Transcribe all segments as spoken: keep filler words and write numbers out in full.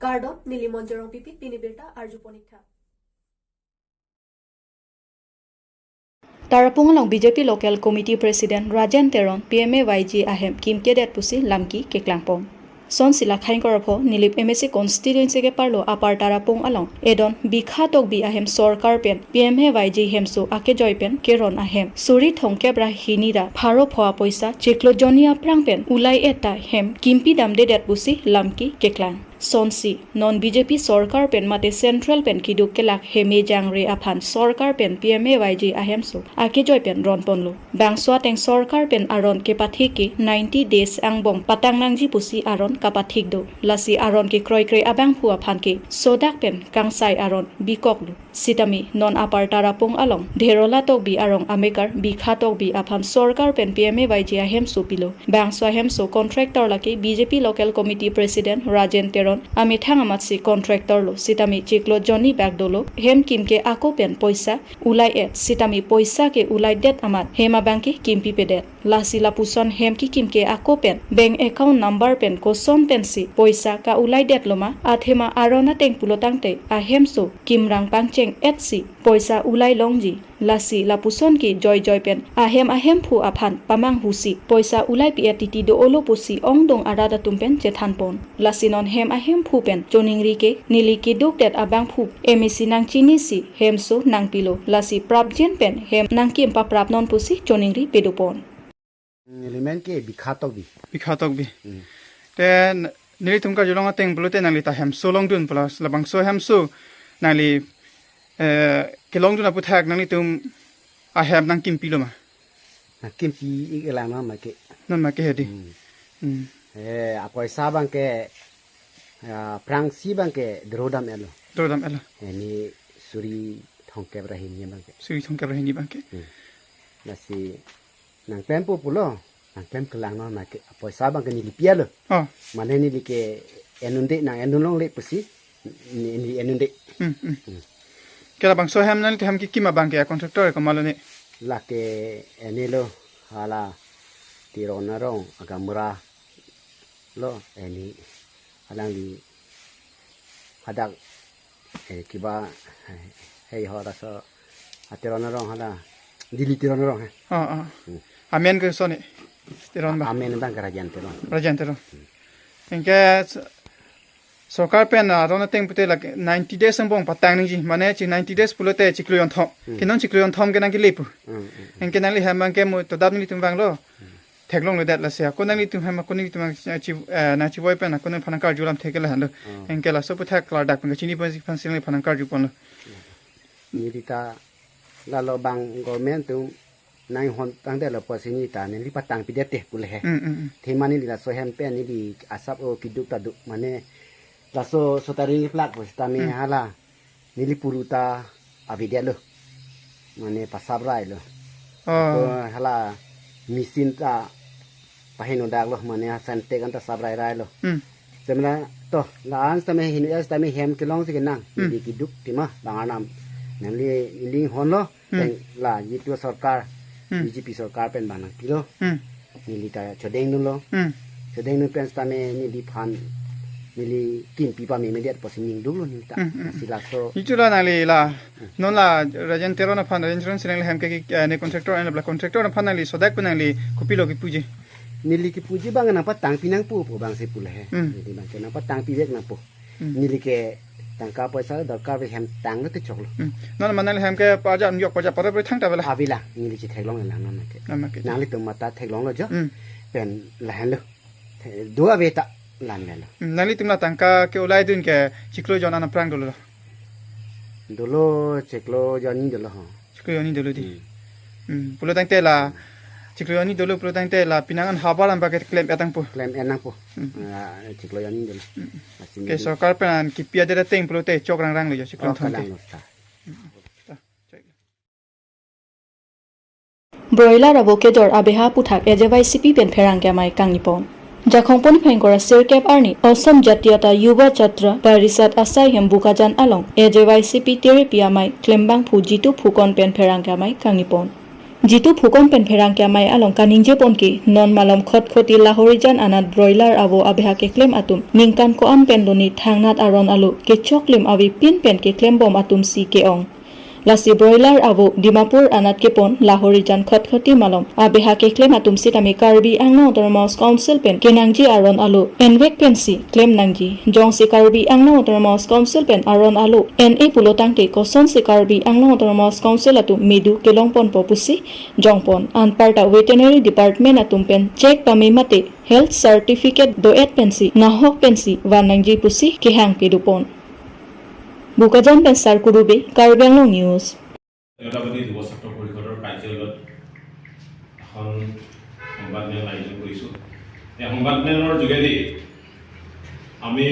Kardom, neli Monjorong Pipi, pini birta arjuponik tha. Tarapung along B J P Local Committee President Rajen Teron P M A Y G ahem kimkedet pusi lamki keklangpon. Sonsi la khain korapho Nilip M A C constituency keparlo Upper Tarapung along edon Bikha Tokbi ahem sorkar pen P M A Y G hemso akejoi pen keron ahem suri thomkep ra hini ra pharo pho apoisa chiklo jonni aphrang pen ulai-et ta hem kimpi damdedet pusi lamki keklang. Sonsi non B J P sorkar pen mate central pen kiduk kelak heme jangre aphan sorkar pen P M A Y G ahemso akejoi pen ronponlo. Bangso ateng sorkar pen aron kepathik ke ninety days angbong patang nangji pusi aron kapathik do. Lasi aron kekroikre abangphu aphan ke sodak pen kangsai aron bikoklo. Sitame non Upper Tarapung along Dherola Tokbi arong amekar Bikha Tokbi aphan sorkar pen P M A Y G ahemso pilo. Bangso ahemso contractor lake B J P Local Committee President Rajen Teron amethang amatsi contractor lo. Sitame chiklo jonni bak dolo. Hem kimke ako pen poisa ulai-et. Sitame poisa ke ulaidet amat hem abangke kimpipedet. Lasi lapuson hem kekimke ako pen bank account number pen koson pensi poisa ka-ulaidetlo ma, athema aron ateng pulo tangte ahemso kimrang pangcheng-etsi poisa ulai longji. Lasi lapuson ke joijoi pen ahem ahemphu aphan pamanghusi poisa ulaipi-et titi do-olo pusi ongdung arat atum pen chethanpon. Lasi non hem ahemphu pen choningri ke neli kedukdet abangphu M A C nangchinisi hemso nangpilo. Lasi prapjin pen hem nangkim paprapnon pusi choningri pedopon. Neli men ke Bikha Tokbi. Bikha Tokbi. Hmm. Te n-, nelitum karjulong ateng pulote nangli ta hemso longdun pulo, labangso hemso nangli, eh, kelongdun aputhak nanglitum ahem nangkimpilo ma? Nangkimpi-ik lang non make. Non make hedi. Hmm. Hmm. Eh, apoisa abangke, ah, aphrangsi abangke drodam-etlo. Drodam-etlo. Hini suri thomkep ra hini abangke. Suri thomkep ra hini abangke. Hmm. Lasi nangklempo pulo, nangklemkle lang non make, apoisa abangke neli pi-etlo. Oh. Mane neli ke-en un'e, nang-en un longle pusi, ne-, neli en un'e. Hmm, hmm. Hmm. Ke labangso hem nangli hem kekim abangke a contractor komatlo ne? Lake enelo, hala Teron arong agamra lo, eni alangli hadak, eh, kiba, eh, hei ho laso a Teron arong hala, Dili Teron arong he. Ah, ah. Hmm. Amen ke soni Teron ba? Amen abangke Rajen Teron. Rajen Teron. Hmm. Anke s-, sorkar pen aron ateng pute lake ninety days angbong patang nangji, mane chi ninety days pulote chiklo jonthom. Hmm. Ke non chiklo jonthom ke nangkelepo. Hmm, hmm, hmm. Anke nangli hem abangke mo to dap nelitum vanglo. Hmm. Theklongledet lasi ako nanglitum hem ako nanglitum nang chi, eh, nangchivoi pen ako nangphan nangkarju alamthe ke lahenlo. Hmm. Anke laso aputhak klardak pen kachini ponsi aphansi nangphan nangkarjuponlo. Neli ta lalo bang government atum nanghon tangdetlo pusi neli ta neli patangpidet te pule he. Hmm, hmm, hmm. Athema neli laso hem pen neli asap o keduk ta do, mane laso sotaring plak pusitame, hmm, hala neli puru ta avedetlo. Mane pasap railo. Oh. Ako hala machine ta paheno daklo, mane a Santech anta sap rai railo. Hmm. Semra to, la-an sitame hinu-et sitame hem kelongsi kenang. Hmm. Neli keduk tema bang arnam. Nangli neli honlo, hmm, teng la jitu sorkar, hmm, B J P sorkar pen bang nangpilo. Hmm. Neli ta chodengdunlo. Hmm. Chodengdun pen sitame neliphan neli kimpi pamemedet pusi ningduklo neli ta. Hmm, hmm. Lasi laso. Ichu la nangli la. Hmm. Non la Rajen Teron aphan, Rajen Teron si nangli hem ke, eh, ne contractor, eh, la contractor aphan nangli sodak pen nangli kopilo kepuji? Neli kepuji abang nangpatangpi nangpo pu abangsi pule he. Hmm. Neli abangke nangpatangpivek nangpo. Hmm. Neli ke tangka poisa dorkar ave, hem tanglo te choklo. Hmm. Non mane hem ke paja, yok paja pare pare thangta avela? Avela, neli chetheklong lang non ke. Non ke. Nanglitum mate theklonglo jo. Hmm. Pen lahenlo. Do ave ta lan melo. Hmm. Nanglitum la tangka ke-ulaidun ke chiklo jon an aphrang dolo? Dolo, chiklo jonni dolo ho. Chiklo jonni dolo di. Hmm. Hmm. Pulo tangte la, chiklo jonni dolo pulo tangte la penang an havar an abangke klem-et nangpo? Klem-et nangpo. Hmm. Ah, chiklo jonni dolo. Hmm. Lasi ke neli sorkar pen an kipi adet ateng pulote chok rangranglo jo chiklo jonthom te. Chok rangranglo ta. Hmm. Ta. Broiler avo kejor abeha aputhak A J Y C P pen pherangke amei kangnipon. Jakhong pon phai ingkoi ra sirkep arni Assam Jatiyata Yuva Chatra Parishad asai hem Bokajan along A J Y C P terepi amei klembangphu Jitu Phukan pen pherangke amei kangnipon. Jitu Phukan pen pherangke amei along kaningje pon ke non malom Khatkhati Lahorijan anat broiler avo abeha keklem atum ningkan ko-an pen loni thangnat aron alo kechoklim avepin pen keklem bom atum si ke-ong. Lasi broiler avo Dimapur anat kepon Lahorijan Khatkhati malom abeha keklem atum sitame Karbi Anglong Autonomous Council pen kenangji aron alo envek pensi klem nangji. Jongsi Karbi Anglong Autonomous Council pen aron alo en-e pulo tangte kosonsi Karbi Anglong Autonomous Council atum medu kelong ponpo pusi jongpon. Anparta Veterinary Department atum pen check pame mate health certificate do-et pensi nahok pensi van nangji pusi kehang pedupon. Bokajan pen Sarkuru Bey, Karbi Anglong News. জাতীয়তাবাদী যুৱ ছাত্ৰ পৰিষদৰ কাৰ্যালয়ত এখন সংবাদমেল আয়োজন কৰিছোঁ। এই সংবাদমেলৰ যোগেদি আমি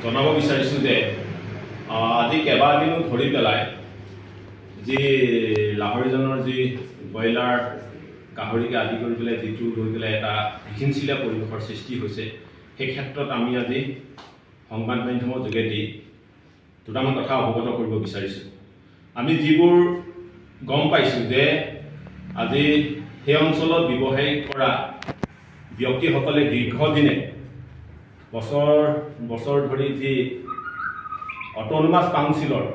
জনাব বিচাৰিছোঁ যে, আহ, আজি কেইবাদিনো ধৰি পেলাই যি লাহৰিজনৰ যি ব্ৰইলাৰ, গাহৰিকে আদি কৰি পেলাই যিটো লৈ পেলাই এটা বিঘিনশীলা পৰিৱেশৰ সৃষ্টি হৈছে, সেই ক্ষেত্ৰত আমি আজি সংবাদ মাধ্যমৰ যোগেদি দুটামান কথা অৱগত কৰিব বিচাৰিছোঁ। আমি যিবোৰ গম পাইছোঁ যে আজি সেই অঞ্চলত ব্যৱসায় কৰা ব্যক্তিসকলে দীৰ্ঘদিনে বছৰ বছৰ ধৰি যি অট'নমাছ কাউন্সিলৰ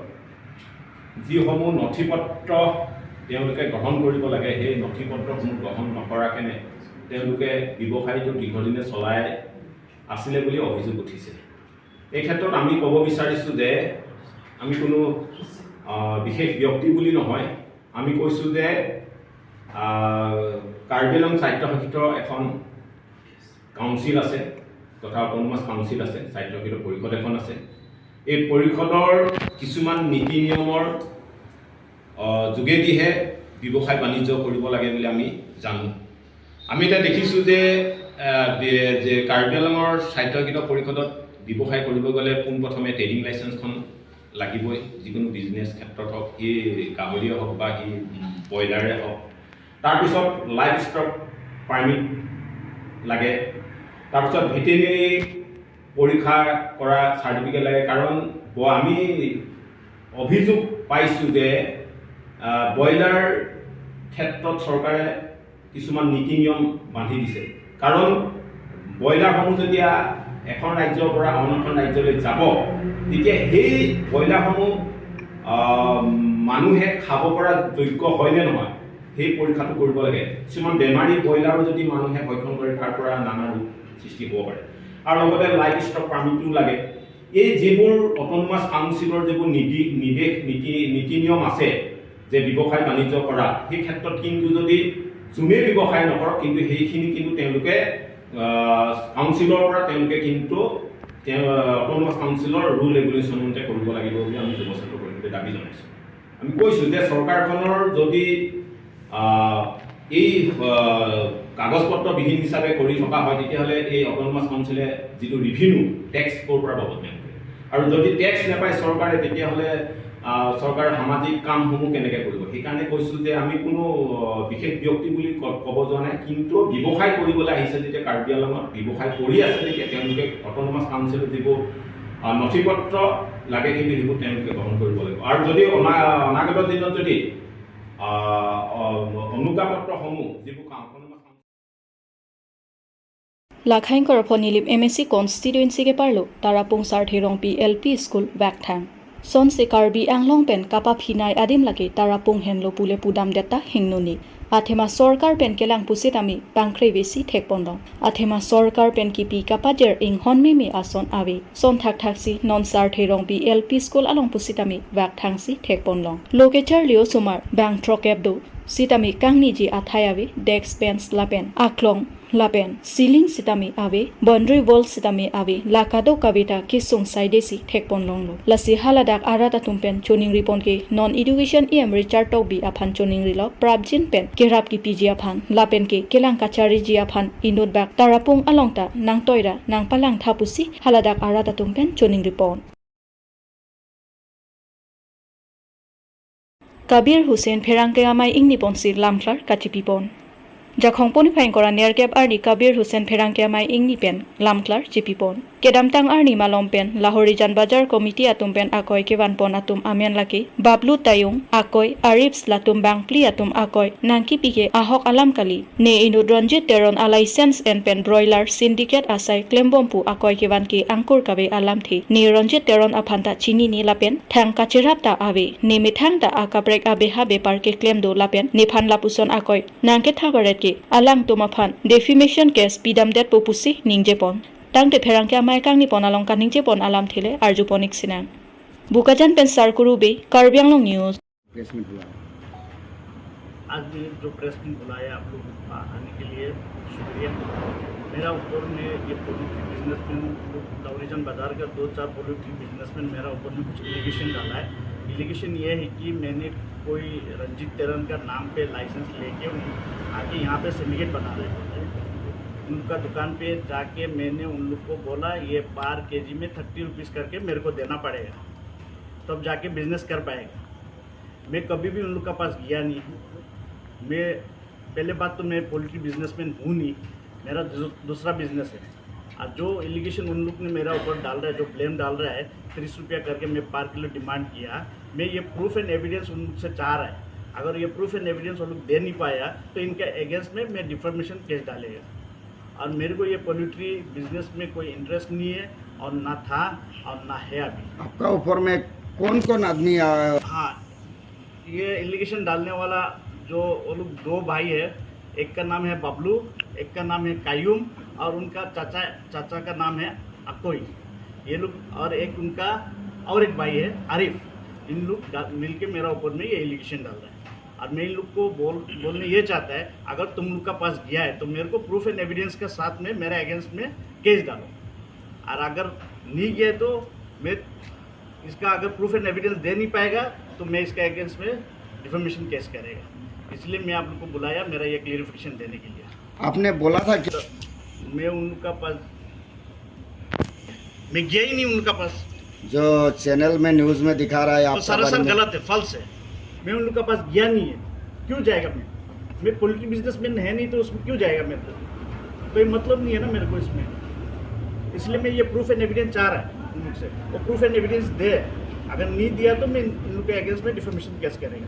যিসমূহ নথি পত্ৰ তেওঁলোকে গ্ৰহণ কৰিব লাগে, সেই নথি পত্ৰসমূহ গ্ৰহণ নকৰাকেনে তেওঁলোকে ব্যৱসায়টো দীৰ্ঘদিনে চলাই আছিলে বুলি অভিযোগ উঠিছে। এই ক্ষেত্ৰত আমি ক'ব বিচাৰিছোঁ যে আমি কোনো, আহ, বিশেষ ব্যক্তি বুলি নহয়, আমি কৈছোঁ যে, আহ, কাৰ্বি আংলং স্বায়ত্তশাসিত এখন কাউন্সিল আছে তথা অট'নমাছ কাউন্সিল আছে, স্বায়ত্তশাসিত পৰিষদ এখন আছে। এই পৰিষদৰ কিছুমান নীতি নিয়মৰ, আহ, যোগেদিহে ব্যৱসায় বাণিজ্য কৰিব লাগে বুলি আমি জানো। আমি এতিয়া দেখিছোঁ যে, আহ, বি-, যে কাৰ্বি আংলঙৰ স্বায়ত্তশাসিত পৰিষদত ব্যৱসায় কৰিব গ'লে পোনপ্ৰথমে ট্ৰেডিং লাইচেন্সখন লাগিবই, যিকোনো বিজনেছ ক্ষেত্ৰত হওক, সি গাহৰিয়ে হওক বা সি, উম, ব্ৰইলাৰে হওক। তাৰপিছত লাইভ ষ্টক পাৰ্মিট লাগে, তাৰপিছত ভেটেৰিনেৰী পৰীক্ষা কৰা চাৰ্টিফিকেট লাগে। কাৰণ ব-, আমি অভিযোগ পাইছোঁ যে, আহ, ব্ৰইলাৰ ক্ষেত্ৰত চৰকাৰে কিছুমান নীতি নিয়ম বান্ধি দিছে। কাৰণ ব্ৰইলাৰসমূহ যেতিয়া এখন ৰাজ্যৰ পৰা আন এখন ৰাজ্যলৈ যাব, তেতিয়া সেই ব্ৰইলাৰসমূহ, আহ, মানুহে খাব পৰা যোগ্য হয় নে নহয়, সেই পৰীক্ষাটো কৰিব লাগে। কিছুমান বেমাৰী ব্ৰইলাৰো যদি মানুহে ভক্ষণ কৰে, তাৰ পৰা নানা ৰোগ সৃষ্টি হ'ব পাৰে। আৰু লগতে লাইভ ষ্টক পাৰ্মিটো লাগে। এই যিবোৰ অট'নমাছ কাউন্সিলৰ যিবোৰ নিদি-, নিৰ্দেশ, নীতি, নীতি নিয়ম আছে যে ব্যৱসায় বাণিজ্য কৰা, সেই ক্ষেত্ৰত কিন্তু যদি যোনে ব্যৱসায় নকৰক, কিন্তু সেইখিনি কিন্তু তেওঁলোকে, আহ, কাউন্সিলৰ পৰা তেওঁলোকে কিন্তু তেওঁ, আহ, অট'নমাছ কাউন্সিলৰ ৰুল ৰেগুলেশ্যন মতে কৰিব লাগিব বুলি আমি যুৱ ছাত্ৰ পৰিষদে দাবী জনাইছোঁ। আমি কৈছোঁ যে চৰকাৰখনৰ যদি, আহ, এই, আহ, কাগজ পত্ৰবিহীন হিচাপে কৰি থকা হয়, তেতিয়াহ'লে এই অট'নমাছ কাউন্সিলে যিটো ৰেভিনিউ, টেক্স ক'ৰ পৰা পাব তেওঁলোকে? আৰু যদি টেক্স নাপায় চৰকাৰে, তেতিয়াহ'লে, আহ, চৰকাৰে সামাজিক কামসমূহ কেনেকৈ কৰিব? সেইকাৰণে কৈছোঁ যে আমি কোনো, আহ, বিশেষ ব্যক্তি বুলি ক-, ক'ব যোৱা নাই, কিন্তু ব্যৱসায় কৰিবলৈ আহিছে যেতিয়া কাৰ্বি আংলঙত, ব্যৱসায় কৰি আছে যেতিয়া তেওঁলোকে অট'নমাছ কাউন্সিলৰ যিবোৰ, আহ, নথি পত্ৰ লাগে, কিন্তু সেইবোৰ তেওঁলোকে গ্ৰহণ কৰিব লাগিব। আৰু যদি অনা-, অনাগত দিনত যদি, আহ, অ-, অনুজ্ঞাপত্ৰসমূহ যিবোৰ কাম, autonomous council Lakhaing Korpho Nilip M A C constituency keparlo Tarapung Sarthe Rongpi L P School vekthang. Sonsi Karbi Anglong pen kapaphinai adim lake Tarapung henlo pule pudamdet ta hingnoni. Athema sorkar pen kelang pusitame pangkrevesi thekponlong. Athema sorkar pen kipi kapajer inghon meme ason ave. Son thakthaksi non Sarthe Rongpi L P School along pusitame vekthangsi thekponlong. Lo kecharli osomar bang throkkep do. Sitame kangniji athai ave, desk bench lapen aklong lapen ceiling sitame ave, boundary wall sitame ave, la kadokave ta kesung saidesi thekponlonglo. Lasi haladak arat atum pen choningripon ke non education E M Richard Tokbi aphan choningrilok prapjin pen kerap kipiji aphan lapen ke kelang kachariji aphan inutbak Tarapung along ta nangtoira nangpalangtha pusi haladak arat atum pen choningripon. Kabir Hussain pherangke amei ingniponsi lamklar kachipipon. Jakhong pon phai ingkoi ra nerkep arni Kabir Hussain pherangke amei ingni pen lamklar chipipon. Kedamtang arni malom pen Lahorijan Bazar Committee atum pen akoi kevanpon atum amen lake Bablu Tayung, akoi Arifs, latum bangphli atum akoi nangkipi ke ahok alam kali. Ne inut Ranjit Teron a license en pen broiler syndicate asai klembom pu akoi kevan ke angkur kave alamthe. Ne Ranjit Teron aphan ta chinine lapen thang kacherap ta ave. Ne methang ta akaprek abeha bepar keklem do lapen nephan lapuson akoi nangketha varet ke alangtum aphan defamation case pidamdetpo pusi ningjepon. Tangte pherangke amei kangnipon along kaningjepon alamthe le arjupon ik sinang. Bokajan pen Sarkuru Bey, Karbi Anglong News. Press meet बुलाया। आज भी जो press meet बुलाया आप लोग आने के लिए शुक्रिया। मेरा ऊपर में ये पोल्ट्री बिजनेसमैन लोग, लाहौरीजान बाजार का दो चार पोल्ट्री बिजनेसमैन मेरा ऊपर में कुछ एलिगेशन डाला है। एलिगेशन ये है कि मैंने कोई रंजीत तेरन का नाम पे लाइसेंस लेके उन-, आके यहाँ पे सिंडिकेट बना रहे थे। उनका दुकान पे जाके मैंने उन लोग को बोला, "ये पर केजी में थर्टी रुपीज़ करके मेरे को देना पड़ेगा, तब जाके बिजनेस कर पाएगा।" मैं कभी भी उन लोग का पास गया नहीं हूँ। मैं, पहले बात तो मैं पोल्ट्री बिजनेसमैन हूँ नहीं, मेरा दू-, दूसरा बिजनेस है। और जो एलिगेशन उन लोग ने मेरा ऊपर डाल रहा है, जो ब्लेम डाल रहा है, तीस रुपया करके मैं पर किलो डिमांड किया, मैं ये प्रूफ एंड एविडेंस उन लोग से चाह रहा है। अगर ये प्रूफ एंड एविडेंस उन लोग दे नहीं पाया तो इनके अगेंस्ट में मैं डिफेमेशन केस डालेगा। और मेरे को ये पोल्ट्री बिजनेस में कोई इंटरेस्ट नहीं है और ना था और ना है अभी। आपका ऊपर में कौन कौन आदमी आया? हाँ, ये एलिगेशन डालने वाला जो वो लोग दो भाई है, एक का नाम है बबलू, एक का नाम है कायूम और उनका चाचा, चाचा का नाम है अकोई। ये लोग और एक उनका और एक भाई है आरिफ। इन लोग डा-, मिलके मेरा ऊपर में ये एलिगेशन डाल रहा है। और मैं इन लोग को बोल, बोलने ये चाहता है, अगर तुम लोग का पास गया है तो मेरे को प्रूफ एंड एविडेंस के साथ में मेरे अगेंस्ट में केस डालो, और अगर नहीं गया है तो मैं इसका अगर प्रूफ एंड एविडेंस दे नहीं पाएगा तो मैं इसका अगेंस्ट में डिफेमेशन केस करेगा। इसलिए मैं आप लोग को बुलाया, मेरा ये क्लेरिफिकेशन देने के लिए। आपने बोला था कि मैं उनका पास, मैं गया ही नहीं उनका पास। जो चैनल में, न्यूज़ में दिखा रहा है तो आपका सरासर बारे में गलत है, फॉल्स है। मैं उन लोग का पास गया नहीं है, क्यों जाएगा मैं? मैं पोल्ट्री बिजनेसमैन है नहीं तो उसमें क्यों जाएगा मेरे को? कोई मतलब नहीं है ना मेरे को इसमें, इसलिए मैं ये प्रूफ एंड एविडेंस चाह रहा है उन लोग से, वो प्रूफ एंड एविडेंस दे। अगर नहीं दिया तो मैं इन इन लोग के अगेंस्ट में डिफेमेशन केस करेगा।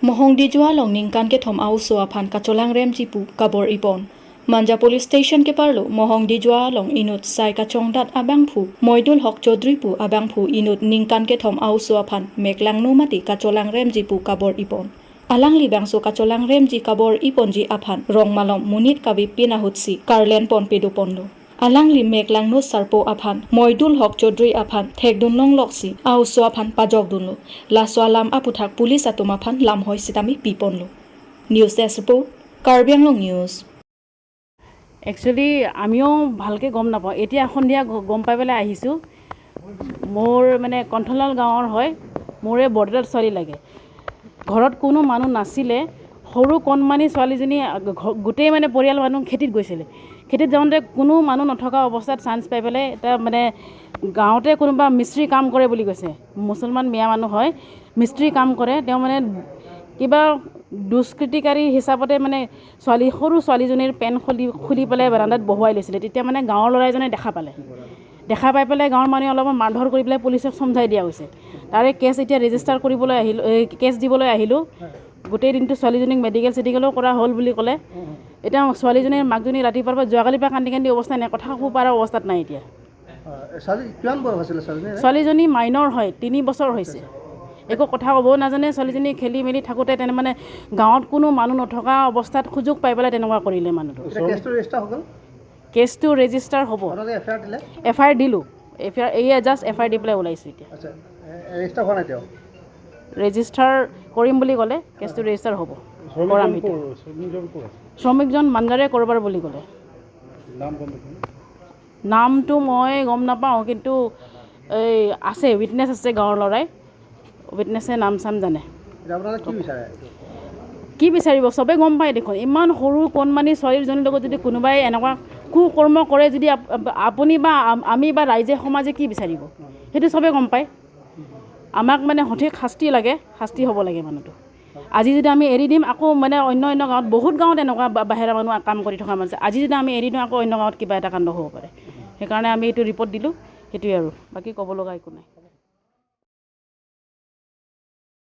Mohong Dijua along ningkan kethom a-oso aphan kacholangremji pu kabor-ipon. Manja Police Station keparlo Mohong Dijua along inut sai kachongdat abangphu Moidul Hok Chaudhary pu abangphu inut ningkan kethom a-oso aphan meklangno mate kacholangremji pu kabor-ipon. Alangli bangso kacholangremji kabor-iponji aphan rong malom monit kave pin ahutsi karlenpon pedoponlo. Alangli meklangno sarpo aphan Moidul Hok Chaudhary aphan thekdun longloksi a-oso aphan pajokdunlo. Laso alam aputhak police atum aphan lamhoi sitame piponlo. News Desk Report, Karbi Anglong News. Actually আমিও ভালকৈ গম নাপাওঁ। এতিয়া সন্ধিয়া গ- গম পাই পেলাই আহিছোঁ। মোৰ মানে কণ্ঠলাল গাঁৱৰ হয়, মোৰে বৰদেউতাৰ ছোৱালী লাগে। ঘৰত কোনো মানুহ নাছিলে। সৰু কণমানি ছোৱালীজনী, আ, ঘ- গোটেই মানে পৰিয়াল মানুহ খেতিত গৈছিলে। খেতিত যাওঁতে কোনো মানুহ নথকা অৱস্থাত চান্স পাই পেলাই এটা মানে গাঁৱতে কোনোবা মিস্ত্ৰী কাম কৰে বুলি কৈছে, মুছলমান মিয়া মানুহ হয়, মিস্ত্ৰী কাম কৰে। তেওঁ মানে কিবা দুষ্কৃতিকাৰী হিচাপতে মানে ছোৱালী, সৰু ছোৱালীজনীৰ পেণ্ট খুলি, খুলি পেলাই বাৰাণ্ডাত বহুৱাই লৈছিলে। তেতিয়া মানে গাঁৱৰ ল'ৰা এজনে দেখা পালে। দেখা পাই পেলাই গাঁৱৰ মানুহে অলপমান মাৰধৰ কৰি পেলাই পুলিচক চমজাই দিয়া হৈছে। তাৰে কেছ এতিয়া ৰেজিষ্টাৰ কৰিবলৈ আহিলোঁ, এই, কেছ দিবলৈ আহিলোঁ। গোটেই দিনটো ছোৱালীজনীক মেডিকেল চেডিকেলো কৰা হ'ল বুলি ক'লে। এতিয়া ছোৱালীজনীৰ মাকজনী ৰাতিপুৱাৰ পৰা, যোৱাকালিৰ পৰা কান্দি কান্দি অৱস্থা নাই, কথা ক'ব পৰা অৱস্থাত নাই এতিয়া। অ, ছোৱালী কিমান বয়স আছিলে ছোৱালীজনী এনে? ছোৱালীজনী মাইনৰ হয়, তিনি বছৰ হৈছে। একো কথা ক'বও নাজানে। ছোৱালীজনী খেলি মেলি থাকোঁতে তেনে মানে গাঁৱত কোনো মানুহ নথকা অৱস্থাত সুযোগ পাই পেলাই তেনেকুৱা কৰিলে মানুহটো। এতিয়া কেছটো ৰেজিষ্টাৰ হৈ গ'ল? কেছটো ৰেজিষ্টাৰ হ'ব। আপোনালোকে এফ আই আৰ দিলে? এফ আই আৰ দিলোঁ। এফ আই আৰ, এইয়া জাষ্ট এফ আই আৰ দি পেলাই ওলাইছোঁ এতিয়া। আচ্ছা, এ- ৰেজিষ্টাৰ হোৱা নাই তেওঁ? ৰেজিষ্টাৰ কৰিম বুলি ক'লে, কেছটো ৰেজিষ্টাৰ হ'ব। শ্ৰমিকজন কৰাম এতিয়া। ক'ৰ? শ্ৰমিকজন ক'ৰ আছে? শ্ৰমিকজন মাঞ্জাৰে ক'ৰবাৰ বুলি ক'লে। নাম গম পাইছেনে? নামটো মই গম নাপাওঁ, কিন্তু এই আছে, উইটনেছ আছে গাঁৱৰ ল'ৰাই, উইটনেছে নাম চাম জানে। এতিয়া আপোনালোকে কি বিচাৰে? কি বিচাৰিব? চবে গম পায় দেখোন। ইমান সৰু কণমানি ছোৱালীজনীৰ লগত যদি কোনোবাই এনেকুৱা কুকৰ্ম কৰে, যদি আপ- আপ- আপুনি বা আম- আমি বা ৰাইজে সমাজে কি বিচাৰিব? সেইটো চবে গম পায়। আমাক মানে সঠিক শাস্তি লাগে, শাস্তি হ'ব লাগে মানুহটো। আজি যদি আমি এৰি দিম, আকৌ মানে অন্য অন্য গাঁৱত, বহুত গাঁৱত এনেকুৱা বা-, বাহিৰা মানুহ কাম কৰি থকা মানুহ আছে। আজি যদি আমি এৰি দিওঁ, আকৌ অন্য গাঁৱত কিবা এটা কাণ্ড হ'ব পাৰে। সেইকাৰণে আমি এইটো ৰিপৰ্ট দিলোঁ, সেইটোৱে আৰু, বাকী ক'ব লগা একো নাই।